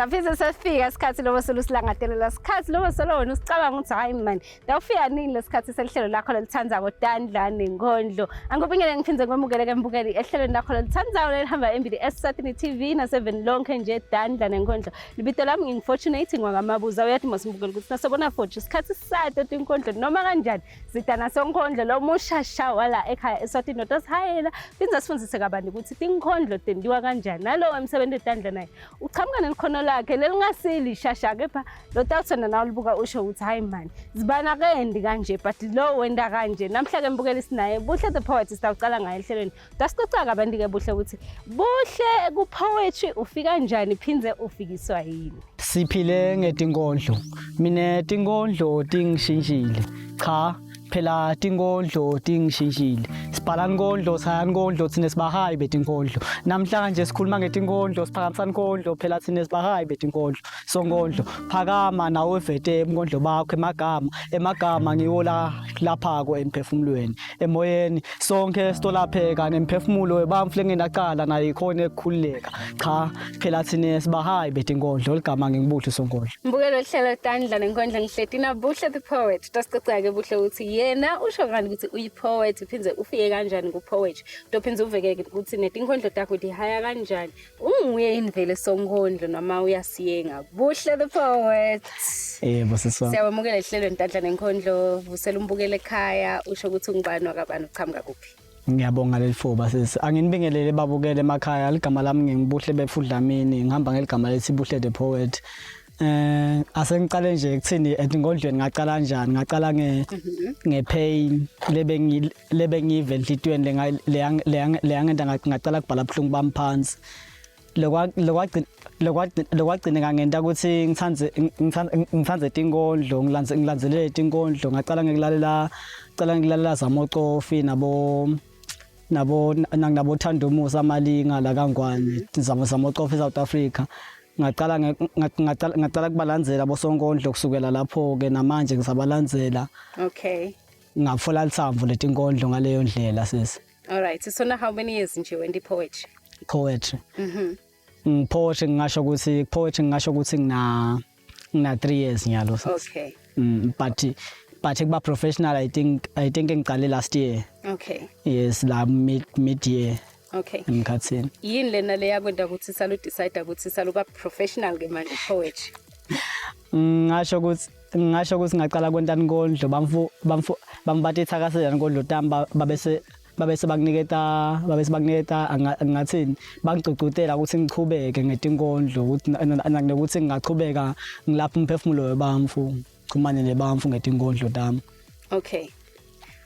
Saphinde safika isikhathi lobo selusilangatelela sikhathi lobo solo wena usicabanga ukuthi hayi mani ndawufika nini lesikhathi selihlelo lakho lelithandzako tandla nenkondlo. Angikubingele ngiphinde ngikwemukele ke mbukeli ehlelweni lakho lelithandzako lelihamba embili Eswatini TV naseveni lonke nje tandla nenkondlo. Libito lami ngingu-Fortunate ngwakamabuza uyathi mosimbukeli ukuthi nasobona Fortune isikhathi sato tinkondlo noma kanjani Sidana sonkhondlo lo mushasha wala ekhaya eSwatini notosihayela phindze sifundise kabanti ukuthi tinkhondlo tentiwa kanjani nalowo emsebenzi wetandla naye uchamuka nelikhono lakhe lelingasili shasha kepha lo tawuthanda nawe ulibuka usho ukuthi hayi mani zibana kendi kanje but lo wenda kanje namhla ke mbukeli sinaye Buhle the poet sitawucala ngaye ehlelweni Tasicoca kabanti ke Buhle ukuthi Buhle ku poetry ufika njani phindze ufikiswa yini? Siphile ngetinkondlo. Mina tinkondlo tingishintshile. Cha, phela tinkondlo tingishintshile. Sibhala inkondlo, saya inkondlo thina sibahayi betinkondlo. Namhlanje sikhuluma ngetinkondlo, siphakamisa inkondlo phela thina sibahayi betinkondlo. Sonkondlo, phakama nawe vete ebunkondlo bakho emagama, emagama ngiwo la laphako emphefumulweni. emoyeni sonke sitolapheka nemphefumulo webamfu lengenacala nayo ikhona ekukhululeka cha phela thina sibahayi betinkondlo ligama ngingubuhle sonkondlo Mbukelo hlelo tandla nenkondlo ngihleti na Buhle the poet tasicocake Buhle ukuthi yena usho ngani ukuthi uyi-poet uphindze ufike kanjani ku-poetry utophindze uveke ukuthi netinkondlo takho tihaya kanjani Unguye yini vele sonkondlo noma uyasiyenga? Buhle the poet. Yebo sisi wami. Siyawemukela ehlelweni Ntandla nenkondlo, vusela umbukele ekhaya, usho ukuthi ungubani wakabani uchamuka kuphi. Ngiyabonga leli fuba sisi. Anginibingelele babukele emakhaya ligama lami nginguBuhle Befudlamini ngihamba ngeligama lethi Buhle the poet. Eh asengiqale nje ekuthini etinkondlweni ngaqala kanjani ngaqala nge nge pain lebe lebe ngive enhlitiyweni leyangenta ngacala kubhala buhlungu bami phansi lokwagcina ngangenta ukuthi ngithandze ngithandze tinkondlo ngilandzelele tinkondlo ngacala ngikulalela cala ngikulalela Zamocofi nabo nabo nabo Thandomusa Malinga la kaNgwane Zamo Zamocofi South Africa ngaqala ngaqala ngaqala kubalandzela bosonkondlo kusukela lapho ke namanje ngisabalandzela okay ngafola litsamvu letinkondlo ngaleyo ndlela sisi all right so now how many years nje wena poetry poetry mhm mm poetry ngingasho ukuthi poetry ngingasho ukuthi ngina ngina 3 years nyalo sisi okay but but kuba professional i think i think ngiqale last year okay yes la mid mid year okay emkhathini yini lena leyakwenta ukuthi salu decide ukuthi saluba professional ke manje poetry ngasho ukuthi ngasho ukuthi ngaqala kwenta inkondlo bamfu bamfu bambatithakasela inkondlo tami babese babese bakuniketa babese bakuniketa ngathini bangigcugcutela ukuthi ngichubeke ngetinkondlo ukuthi nokuthi ngingachubeka ngilapha umphefumulo webamfu chumane nebamfu ngetinkondlo tami okay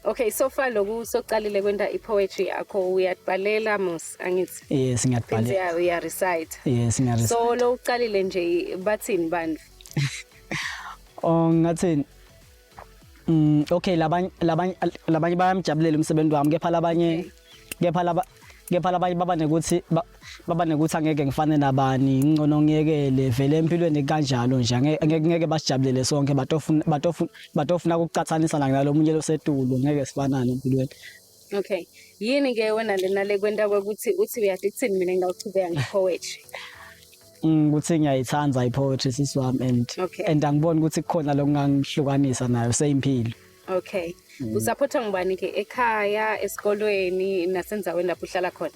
Okay so far loku soqalile kwenta i-poetry yakho uyabhalela mos angithi yes ngiyabhalela uya recite yes ngiya so lo uqalile nje bathini bantu oh ngathini okay labanye labanye labanye bayamjabulela umsebenzi wami kepha labanye kepha laba kepha labanye baba nekuthi baba nekuthi angeke ngifane nabani ngcono ngiyekele vele empilweni kanjalo nje angeke ngeke basijabulele sonke batofuna batofuna batofuna ukucathanisa nalomunye losetulu ngeke sifanane empilweni Okay. Yini ke wena lena lekwenta kwekuthi uthi uyati kuthini mina ngawuchubeka nge-poetry? Ukuthi ngiyayithanda i-poetry sisi wami and Okay. and angiboni ukuthi kukhona lokungangihlukanisa nayo seyimpilo. Okay. Usupportwa ngubani ke ekhaya, esikolweni nasendzaweni lapho uhlala khona?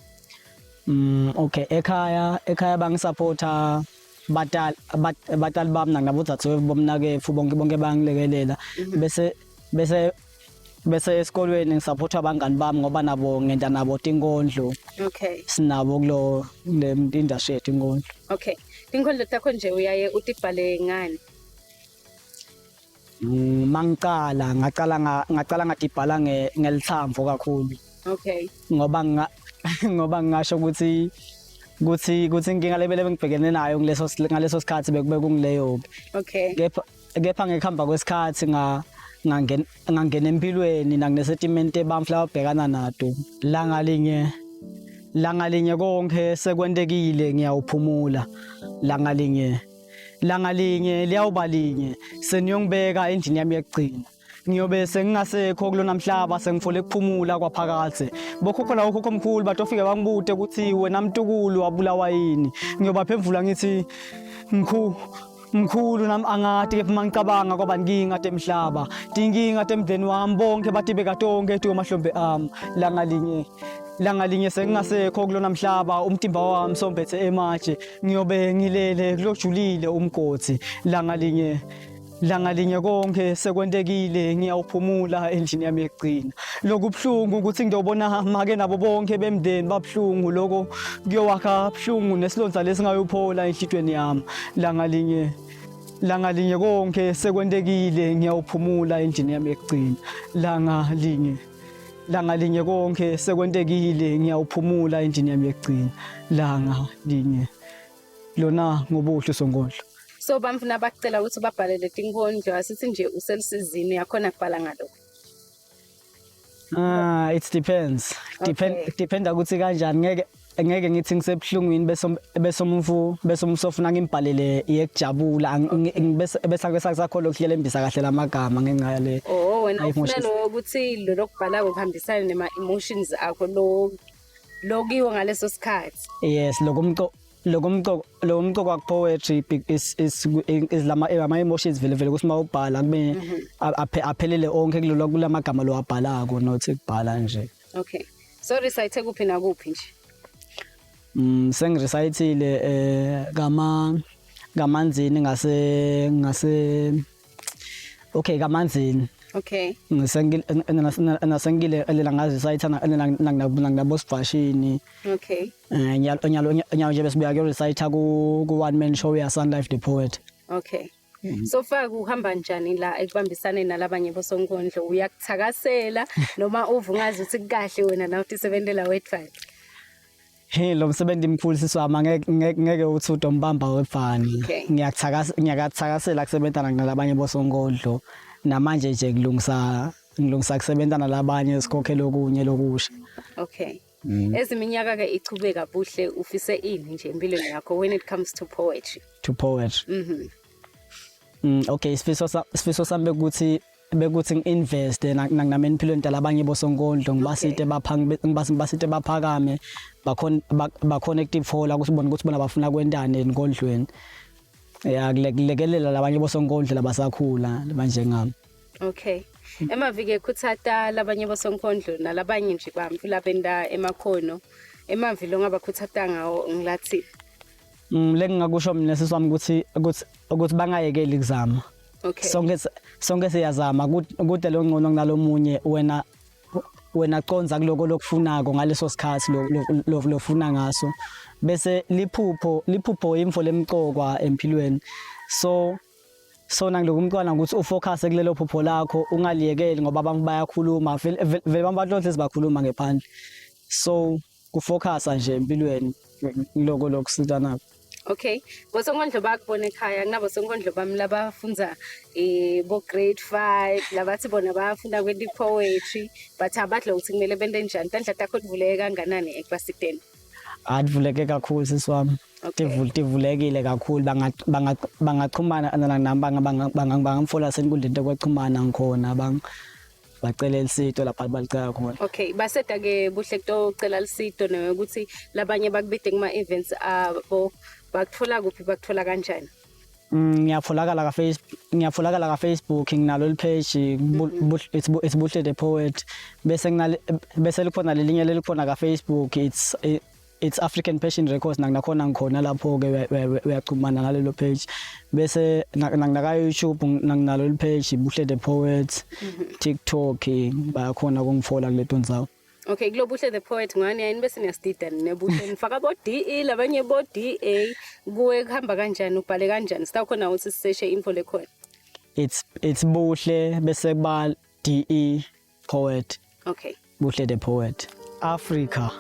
Okay ekhaya ekhaya bangisupporta batali batali bami nabodzadzewethu bomnaketfu bonke bonke bayangilekelela bese bese bese esikolweni ngisaphothwa abangani bami ngoba nabo ngenta nabo tinkondlo okay sinabo kulo le industry yethu inkondlo okay tinkondlo takho nje uyaye utibhale ngani Mangicala ngacala ngacala ngadibhala ngelithambo kakhulu okay ngoba ngoba ngingasho ukuthi ukuthi ukuthi inkinga lebele bengibhekene nayo kuleso ngaleso sikhathi bekube kungileyo okay kepha kepha ngekuhamba kwesikhathi nga ngangena ngangena empilweni nanginesetimenti ebamfu lababhekana nato langa linye langa linye konke sekwentekile ngiyawuphumula langa linye langa linye liyawuba linye seniyongibeka endlini yami yokugcina ngiyobe sengingasekho kulona mhlaba sengifole kuphumula kwaphakadze bokhokho lawo khokho mkhulu batofike bangibute ukuthi wena mtukulu wabulawa yini ngiyobaphendvula ngithi Mkhulu mkhulu nami angati kepha mangicabanga kwaba nkinga temhlaba tinkinga temndeni wami bonke batibeka tonke etikwe ami langa linye langa linye sengingasekho kulona mhlaba umtimba wami sombethe ematshe ngiyobe ngilele kulojulile umgodi langa linye langa linye konke sekwentekile ngiyawuphumula endlini yami yekugcina lokubuhlungu ukuthi ngiyobona make nabo bonke bemndeni babuhlungu loko kuyowakha buhlungu nesilonza lesingayophola enhlitweni yami langa linye langa linye konke sekwentekile ngiyawuphumula endlini yami yekugcina langa linye langa linye konke sekwentekile ngiyawuphumula endlini yami yekugcina langa linye lona ngobuhle sonkondlo. So bamfuna bakucela ukuthi ubabhalele tinkondlo asithi nje uselusizini uyakhona kubhala ngalokho. Ah, it depends. Depend Okay. dependa ukuthi kanjani ngeke ngeke ngithi ngisebuhlungwini bese bese umfu bese umsofuna ngimbhalele yekujabula bese bese bese sakho lokuhlelembisa kahle lamagama ngenxa yale Oh wena Ay, ufuna emotions. lo ukuthi lo lokubhalako kuhambisane nema emotions akho lo lokiwo ngaleso sikhathi. Yes, lokumco lokumco lokumco kwa poetry is lama ama emotions vele vele ukuthi mawubhala kube aphelele onke kulolo kulamagama lowabhalako not ukubhala nje. Okay. So recite kuphi nakuphi nje? Sengirecitile kama kamanzini ngase ngase okay kamanzini. Okay. Ngisengile nasengile lela ngarecite nabo sivashini. Okay. Nyalo nyalo nyalo nje besibuya ke recite ku one man show ya Sun Life the Poet. Okay. So far kuhamba njani la ekubambisane nalabanye bosonkondlo uyakuthakasela noma uva ungazi ukuthi kukahle wena nawe utisebentela wedvwana? Hey lo msebenzi mkhulu sisi wami ngeke ngeke uthi udombamba wefani. Okay. Ngiyakuthakasa ngiyakathakasela kusebenzana nalabanye bosonkondlo. Namanje nje ngilungisa ngilungisa kusebenzana nalabanye sikhokhele okunye lokusha. Okay. Eziminyaka ke ichubeka buhle ufise ini nje empilweni yakho when it comes to poetry? To poetry. Okay, isifiso sami bekuthi bekuthi ngi-investe nami empilweni talabanye bosonkondlo ngibasite ngibasite baphakame bakhona bakhona ukutitfola ukuthi bona ukuthi bona bafuna kwentani enkondlweni. Ya kulekelela labanye bosonkondlo labasakhula banjengami. Okay. Emaviki ekhuthata labanye bosonkondlo nalabanye nje bantfu labenta emakhono. Emavi lo ngabakhuthata ngawo ngilathi. Lengingakusho mina sisi wami ukuthi ukuthi ukuthi bangayekeli kuzama. Okay. Sonke sonke siyazama kude lo ngcono kunalomunye wena wena conza kuloko lokufunako ngaleso sikhathi lofuna ngaso bese liphupho liphupho imfo lemcokwa empilweni so so nangilokumntwana ukuthi ufocus kulelo phupho lakho ungaliyekeli ngoba abantu bayakhuluma vele vele abantu lonke sibakhuluma ngephandle so kufocusa nje empilweni kuloko lokusita nako. Okay. Bosonkondlo bakubona ekhaya kunabo sonkondlo bami labafundza bo grade 5 labathi bona bayafunda kwenta poetry but abadla ukuthi kumele bente njani tandla takho tivuleke kanganani ekubasiteni. Ativuleke kakhulu sisi wami. Okay. Tivulekile kakhulu bangachumana nami bangamfola senkundleni yokuxhumana ngikhona bang bacele lisito lapha balicela khona. Okay, baseda ke buhle kutocela lisito nokuthi labanye bakubide kuma events abo bakutfola kuphi bakutfola kanjani? Ngiyatfolakala ka Facebook ngiyatfolakala ka Facebook nginalo li page it's Buhle the Poet bese nginale bese likhona lelinye lelikhona ka Facebook it's African Passion Records nakhona ngikhona lapho ke uyachumana nalelo page bese nakunaka YouTube nakunalo li page Buhle the Poet TikTok bayakhona ukungifola kuleto ndzawo. Okay, kulo Buhle the Poet ngani yini bese niyasidida nebuhle nifaka bo DE labanye bo DA kuwe kuhamba kanjani ubhale kanjani sitawukhona ukuthi siseshe info lekhona. It's Buhle bese kuba DE Poet. Okay. Buhle the Poet. Africa.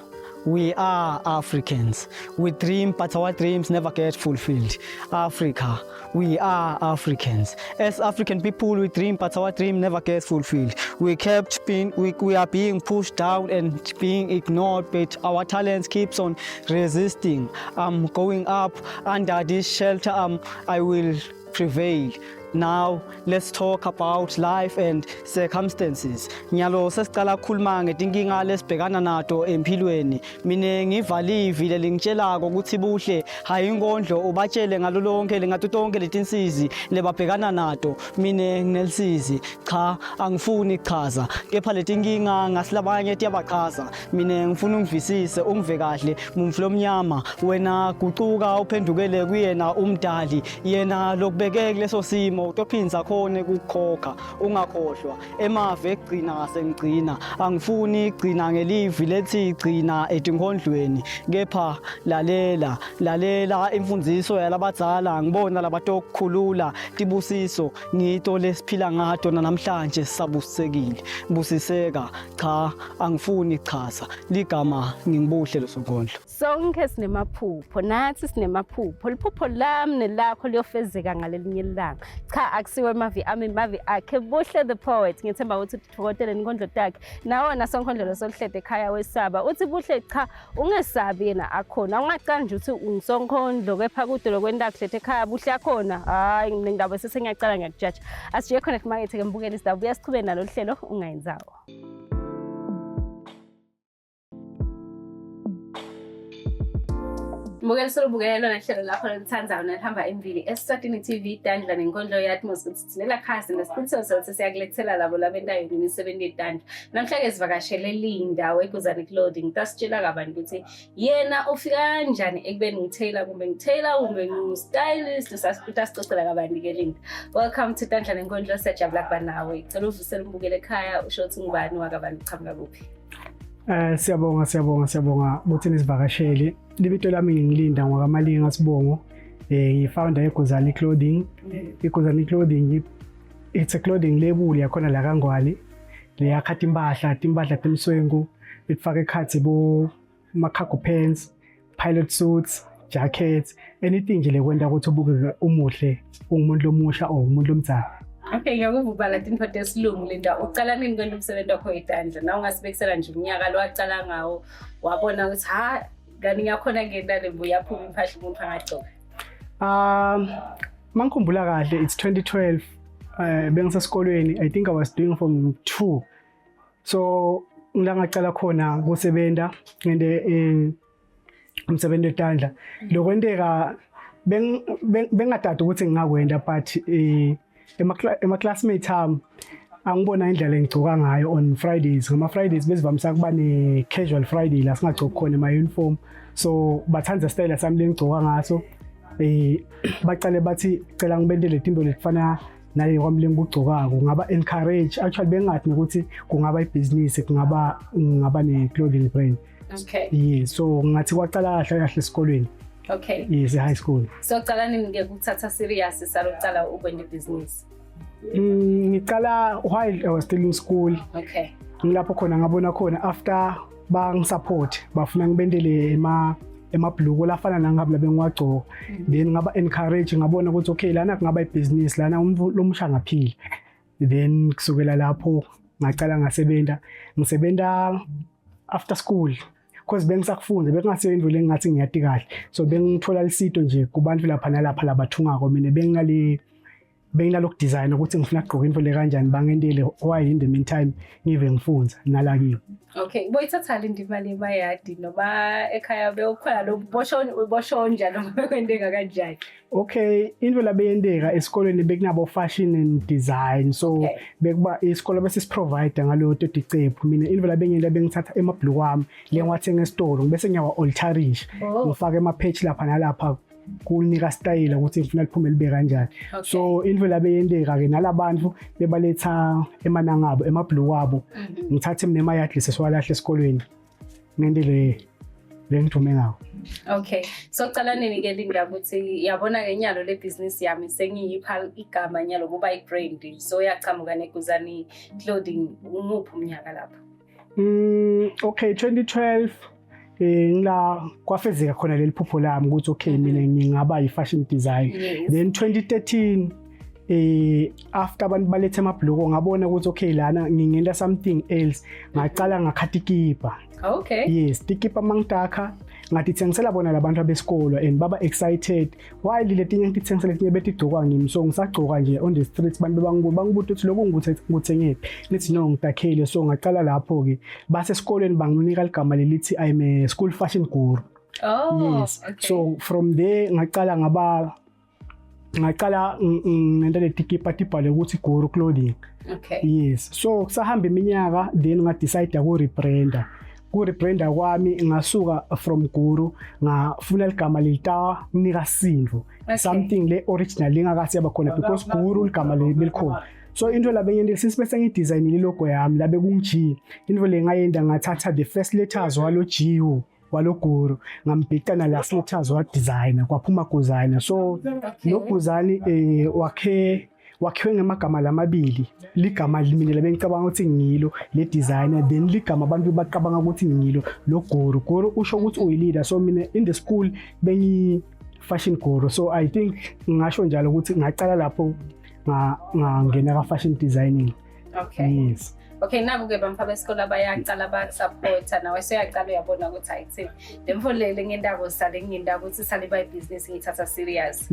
We are Africans. We dream, but our dreams never get fulfilled. Africa, we are Africans. As African people, we dream, but our dream never gets fulfilled. We kept being, we are being pushed down and being ignored, but our talents keeps on resisting. I'm going up under this shelter. I will prevail. Now let's talk about life and circumstances. Nyalo sesicala ukukhuluma ngetinkinga lesibhekana nato empilweni. Mina ngiva livi lelingitshelako ukuthi buhle hayi inkondlo ubatshele ngalo lonke lengato tonke letinsizi lebabhekana nato. Mina nginelisizi cha angifuni kuchaza kepha letinkinga ngasilabanye tiyabachaza. Mina ngifuna ungivisise ungive kahle mumfu lomnyama wena gucuka uphendukele kuyena umdali yena lokubeke kuleso simo utophinza khona ukukhokha ungakhohlwa emave ekugcina sengigcina angifuni igcina ngelivi lethi gcina etinkondlweni kepha lalela lalela imfundiso yalabadzala ngibona labatokukhulula tibusiso ngito lesiphila ngato namhlanje sisabusisekile busiseka cha angifuni kuchaza ligama ngingibuhle losonkondlo Sonke sinemaphupho, nathi sinemaphupho. Liphupho lami nelakho liyofezeka ngalelinye ilanga. Cha akusiwo emavi ami, mavi akhe. Buhle the poet. Ngithemba ukuthi uthokoteleni inkondlo takhe. Nawona sonkondlo losoluhlede ekhaya wesaba. Uthi Buhle cha ungesabi yena akhona. Ungacali nje uthi ungisonkondlo kepha kude lokwenta kuhlethe ekhaya Buhle akhona. Hayi mina ngidaba sesengiyacala ngiyakujaja. Asijiye khona kumakethe ke mbukeli sidabuya sichube nalo hlelo ungayinzawo. Mbukeli solubukele lona hlelo lakho lolithandayo nalihamba embili Eswatini TV Tandla nenkondlo ye-Atmos ukuthi thina lakhasi nesiqiniseko sokuthi siyakulethela labo labentayo nemisebenzi yetandla. Namhlanje sivakashele Linda weGuzani Clothing tasitshela kabanti ukuthi yena ufika kanjani ekubeni ngu-tailor kumbe ngu-tailor kumbe ngu-stylist utasicocela kabanti ke Linda. Welcome to Tandla nenkondlo siyajabula kuba nawe. Cela uvusele umbukele ekhaya usho ukuthi ngubani wakabantu uqhamuka kuphi. Siyabonga siyabonga siyabonga ukuthi nisivakashele. Libito lami ngilinda ngwakamalinga Sibongo. Ngi-founder yeGuzani Clothing. IGuzani Clothing it's a clothing label yakhona la kaNgwane. Leyakha timpahla, timpahla temswengu, ifaka ekhathi bo ma-cargo pants, pilot suits, jackets, anything nje lekwenta ukuthi ubukeke umuhle ungumuntu lomusha or umuntu lomdzala. Okay, ngiyakuva ubala tintfo tesilungu Linda. Ucala nini kwenta umsebenzi wakho wetandla? Na ungasibekisela nje umnyaka lo wacala ngawo wabona ukuthi ha kanti ngiyakhona ngenta le mbuya yaphuma impahla umuntu angagcoka. Mangikhumbula kahle it's 2012 bengisesikolweni I think I was doing from 2 so ngila ngacala khona kusebenta ngente umsebenzi wetandla lokwenteka bengadadi ukuthi ngingakwenda but ema classmates ami angibona indlela engigcoka ngayo on Fridays ngama Fridays bezivamisa kuba ne casual Friday la singagcoki khona ema uniform so bathanda style sami lengigcoka ngaso bacale bathi cela ngibentele tinto letifana nale kwami lengikugcokako kungaba encourage actually bengathi nokuthi kungaba ibhizinisi kungaba ngaba ne clothing brand. Okay. Yes, so ngathi kwacala kahle kahle esikolweni. Okay. Yes, high school. So cala nini ke ukuthatha serious salokucala ukwenta ibhizinisi? Ngicala while I was still in school. Okay. Ngilapho khona ngabona khona after bangisupport bafuna ngibendele ema emabhluko lafana nangabe labengiwagcoka then ngaba encourage ngabona ukuthi okay lana kungaba ibhizinisi lana umuntu lomusha ngaphila then kusukela lapho ngacala ngasebenza ngisebenza after school because bengisakufunda bekungasiyo into lengathi ngiyati kahle so bengithola lisito nje kubantu lapha nalapha labathungako mina benginale benginaloku design ukuthi ngifuna ukugqoka into le kanjani bangentele while in the meantime ngive ngifunza nala kiyo. Okay, boyithatha lindi imali emayadi noma ekhaya bewukhona lo boshonja noma bekwenteka kanjani? Okay, into labeyenteka esikolweni bekunabo fashion and design so Okay. bekuba isikolo bese siprovide ngaloyo toticephu mina into labengiyenta bengithatha emabhluku wami lengiwathenga esitolo bese ngiyawa alterisha Oh. ngifake ama patch lapha nalapha kunika style ukuthi ngifuna liphume libe kanjani. Okay. So into labeyenteka ke nalabantu bebaletha emanangabo emabhluku wabo ngithathe mina emayadlise siwalahle esikolweni ngentele lengithume ngawo. Okay. So cala nini ke Linda ukuthi yabona ke nyalo le business yami sengiyipha igama nyalo kuba i-brand. So yachamuka neGuzani Clothing umuphi umnyaka lapho? Okay 2012 ngila kwafezeka khona leli phupho lami ukuthi okay mina ngingaba yi-fashion design. Yes. Then 2013 after abantu balethe amabhluko ngabona ukuthi okay lana ngingenta something else ngacala ngakhatha ikipa. Okay. Yes, tikipa mangitaka Ngatithengisela bona labantu abesikolo and baba excited, while letinye ngitithengisela, letinye betigcokwa ngimi. So ngisagcoka nje on the streets, bantu bangibuta ukuthi lokhu ngikuthengephi, ngithi no, ngitakhele. So ngaqala lapho ke, basesikolweni banginika ligama lelithi I'm a school fashion guru. Yes. So from there ngaqala ngaba ngaqala ngento letikipa tibhale ukuthi Guru Clothing. Yes, so kusahamba iminyaka, then nga-decide ku-rebranda. Ku-rebranda kwami ngasuka from Guru, ngafuna ligama lelitanika sindvo, something le original lengakathi yaba khona, because Guru ligama lelikhona. So into labe ngiyendile, since bese ngidesignile ilogo yami labe kungu-G, into le ngayenda ngathatha the first letters walo G walo guru, ngambhica na last letters wa designer, kwaphuma Guzani. So lo Guzani wakhe wakhiwe ngamagama lamabili, ligama mina lebengicabanga ukuthi ngilo le designer, then ligama abantu bacabanga ukuthi ngilo lo guru. Guru usho ukuthi uyi-leader, so mina in the school bengi fashion guru. So I think ngisho njalo ukuthi ngaqala lapho ngangena ka fashion designing. Yes. Okay, naku-ke bamfa besikole bayacala bakusupporta, nawe seyacala uyabona ukuthi ayithini le mfo le lengiyendako, sale ngiyendako ukuthi sale bayibhizinisi ngiyithatha serious.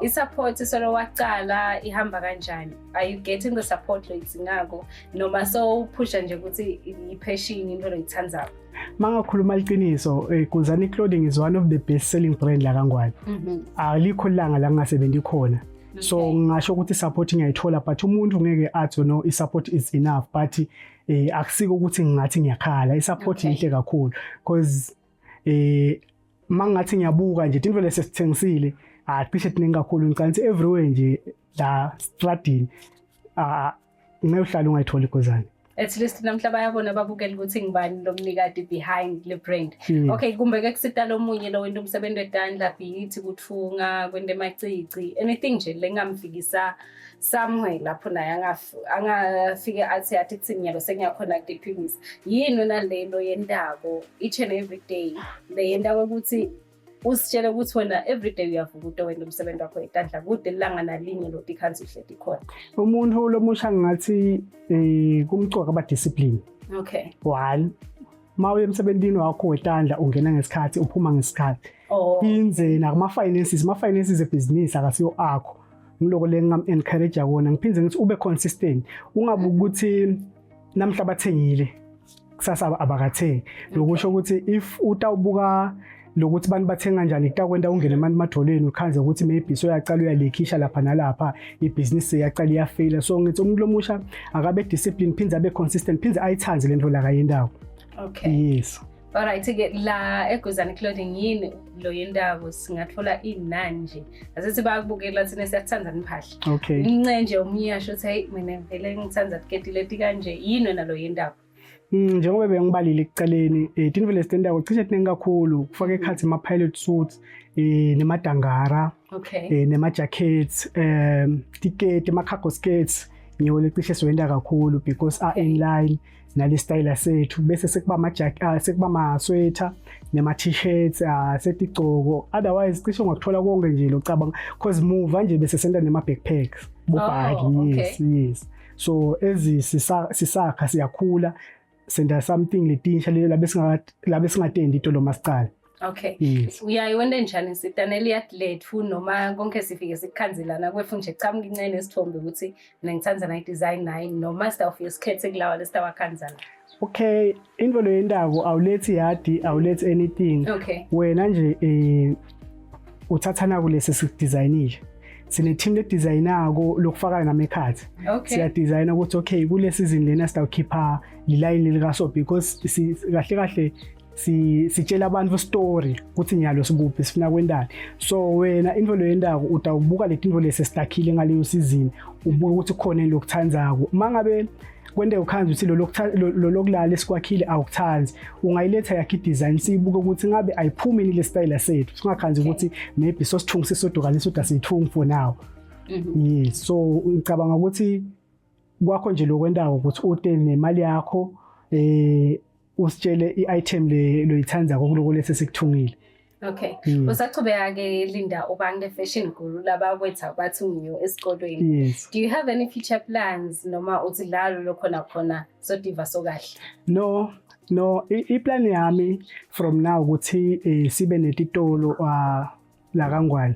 I-support solo wacala ihamba kanjani? Are you getting the support loyidzingako noma sowuphusha nje ukuthi i-passion, into loyithandzako? Mangakhuluma iqiniso, Guzani Clothing is one of the best selling brand la kaNgwane. Alikho ilanga la ngingasebenzi khona. So ngingasho ukuthi support ngiyayithola, but umuntu ngeke athi no, i-support is enough, but akusiko ukuthi ngingathi ngiyakhala, i-support inhle kakhulu, because mangathi ngiyabuka nje into lesesithengisile, cishe tiningi kakhulu. Ngicabanga ukuthi everywhere nje la stradini, ah, ngeke uhlale ungayitholi igozane. At least namhla bayabona babukela ukuthi ngibani lo mnikati behind le brand. Okay, kumbe ke kusita lomunye lo wenta umsebenzi wetandla, be it kutfunga, kwenta emacici, anything nje lengamfikisa somewhere lapho naye angafike athi kuthini, nyalo sengiyakhona kutiphilisa. Yini wena lelo yentako each and every day, le yentako ukuthi usitshele ukuthi wena every day uyavuka uto wenta umsebenzi wakho wetandla, kude ilanga nalinye lotikhansi uhleti khona? Umuntu lomusha ngathi kumcoka ba discipline. One, ma uye emsebenzini wakho wetandla, ungena ngesikhathi, uphuma ngesikhathi. Phindze nakuma-finances, ama-finances ebhizinisi akasiyo akho. Ngiloko le ngingam-encourage kona. Ngiphindze ngithi ube consistent, ungabuki ukuthi namhla bathengile, kusasa abakathengi. Lokusho ukuthi if utawubuka lokuthi abantu bathenga kanjani, kutakwenta ungene mani emadolweni, ukhanze ukuthi maybe soyacala uyalikhisha lapha nalapha, ibhizinisi iyacala iyafeyila. So ngithi umuntu lomusha akabe discipline, phindze abe consistent, phindze ayithandze lento la kayendako. Yes. Alright ke, la eGuzani Clothing yini lo yendawo singathola inani nje? Asithi bayakubukela, thina siyathanda niphahla. Ince nje omunye yasho ukuthi hey, mina vele ngithanda tiketi leti kanje, yini wena lo yendawo? Njengoba bengibalile ekucaleni, tinto lesitendako cishe tiningi kakhulu, kufaka ekhathi ama-pilot suits, nemadangara, nema-jackets, tiketi, ama-cargo skirts, ngiwo lecishe siwenda kakhulu because are in line nale style sethu. Bese sekuba ama sekuba ama-sweater nema-t-shirts, setigcoko. Otherwise cishe ungakuthola konke nje locabanga, cause muva nje bese senta nema-backpacks bobhaki. Yes, so ezi sisakha siyakhula, senta something letinsha lelo labe singatendi into loma sicala. Yes. Uyaye wente njani, sitanele iyadilethu noma konke sifike sikukhanzelana kwefu nje, chamuka incane esithombe ukuthi mina ngithanda nayi design nayi, noma sitawufike sikhethe kulawa lesitawakhanzana? Okay, into leyo indako awulethi yadi, awulethi anything. Wena nje uthatha naku lesi sikudesignile, sine team le designako lokufaka namekhathi. Siya-designa ukuthi okay, kule season lena sitawukhipha lilayini likaso, because kahle kahle sitshela abantu story ukuthi nyalo sikuphi, sifuna kwendani. So wena into leyo yendako utawubuka le tinto lesi sitakhile ngaleyo season, ubuke ukuthi khona lokuthandzako. Mangabe kwente ukhanza ukuthi lo lokulala esikwakhile awukuthanzi, ungayiletha yakhe i-design, siyibuke ukuthi ngabe ayiphumi yini le style sethu, singakhanzi ukuthi maybe sosithunga sisodwa kanti sodwa siyithunga for now. Yes, so ngicabanga ukuthi kwakho nje lokwentako ukuthi ute nemali yakho, usitshele i-item le loyithandzako kuloko lesi sikuthungile. Okay. Usachubeka ke Linda uba ngile fashion guru labakwetha bathi ungiyo esikolweni. Yes. Do you have any future plans noma uthi lalo lokhona khona sodiva sokahle? No, no, iplan yami from now ukuthi sibe netitolo la kaNgwane.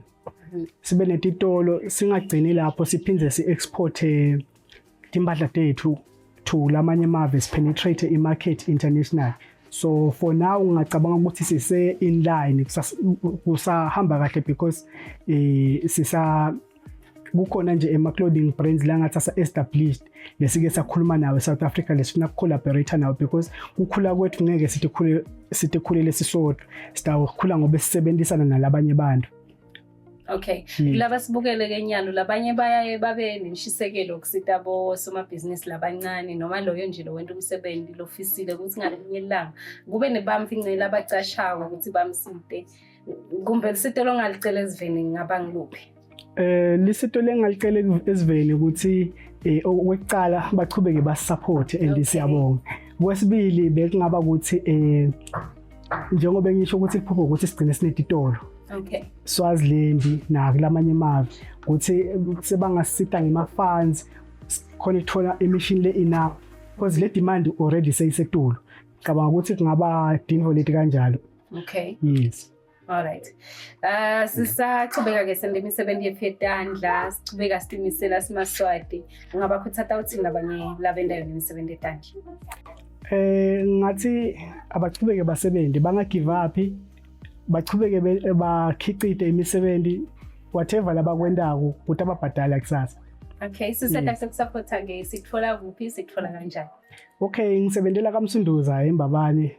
Sibe netitolo singagcini lapho, siphindze si-export timpahla tethu to lamanye amave, sipenetrate i-market international. So for now ngingacabanga ukuthi sise in line, kusahamba kahle because sisa kukhona nje ema clothing brands la ngathi asa established lesike sakhuluma nawe South Africa, lesifuna collaborate nawe, because kukhula kwethu ngeke sithi khule sithi khulele sisodwa, sitawukhula ngoba sisebenzisana nalabanye abantu. Okay. Kulaba sibukele ke nyalo, labanye bayaye babe nenshisekelo kusita bo somabhizinisi labancane noma loyo nje lo wenta umsebenzi lofisile ukuthi ngalinye ilanga kube nebamfincela abacashako ukuthi bamsite, kumbe lisito longalicela esiveni ngaba ngiluphi? Lisito lengalicela esiveni ukuthi okwekuqala bachubeke basupport and siyabonga. Kwesibili bekungaba ukuthi njengoba ngisho ukuthi iphupho ukuthi sigcine sinetitolo. Swaziland nakulamanye amave ukuthi sebangasita ngema funds khona ukuthola imishini le enough, because le demand already seyisetulo. Cabanga ukuthi kungaba dinvo leti kanjalo. Yes. All right. Sisachubeka ke sende imisebenzi yethu yetandla, sichubeka sitimisela simaswati. Ungabakhuthaza uthini labanye labendayo nemisebenzi yetandla? Ngathi abachubeke basebenzi, banga give up, bachubeke bakhicite imisebenzi, whatever labakwendako ukuthi ababhadala kusasa. Okay, siseta sekusupporta ke, sikuthola kuphi, sikuthola kanjani? Okay, ngisebentela kaMsunduza eMbabane,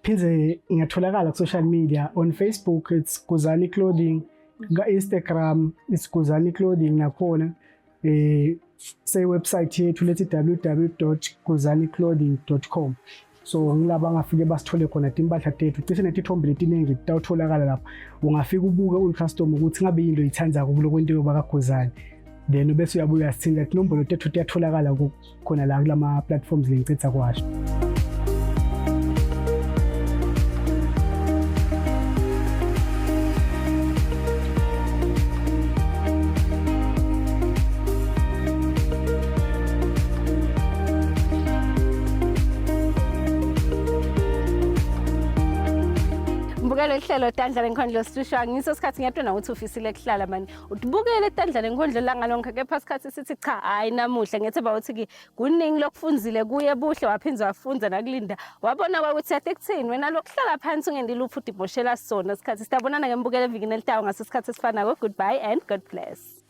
phindze ngiyatholakala ku social media. On Facebook it's Guzani Clothing, ka Instagram it's Guzani Clothing nakhona, se website yethu lethi www.guzaniclothing.com. So ngilaba ngafike basithole khona timpahla tethu, cishe netithombe letiningi tawutholakala lapha. Ungafika ubuke uyi-customer ukuthi ngabe yinto oyithandzako kulokwentiwe bakaGuzani, then bese uyabuya uyasithinta. Tinombolo tethu tiyatholakala khona la kulama platforms lengicitha kwasho. Mbukelo ihlelo Tandla Lenkondlo sishwa ngiso sikhathi, ngiyatona ukuthi ufisile kuhlala mani utibukele Tandla Lenkondlo langa lonke, kepha sikhathi sithi cha, hayi namuhla. Ngethemba ukuthi ke kuningi lokufunzile kuye Buhle, waphinza wafunza nakulinda, wabona ukuthi ade kuthini wena lokuhlala phansi ungendi luphi udimoshela sona sikhathi. Sitabonana ngembukelo evikini elitayo ngaso sikhathi esifanako. Goodbye and God bless.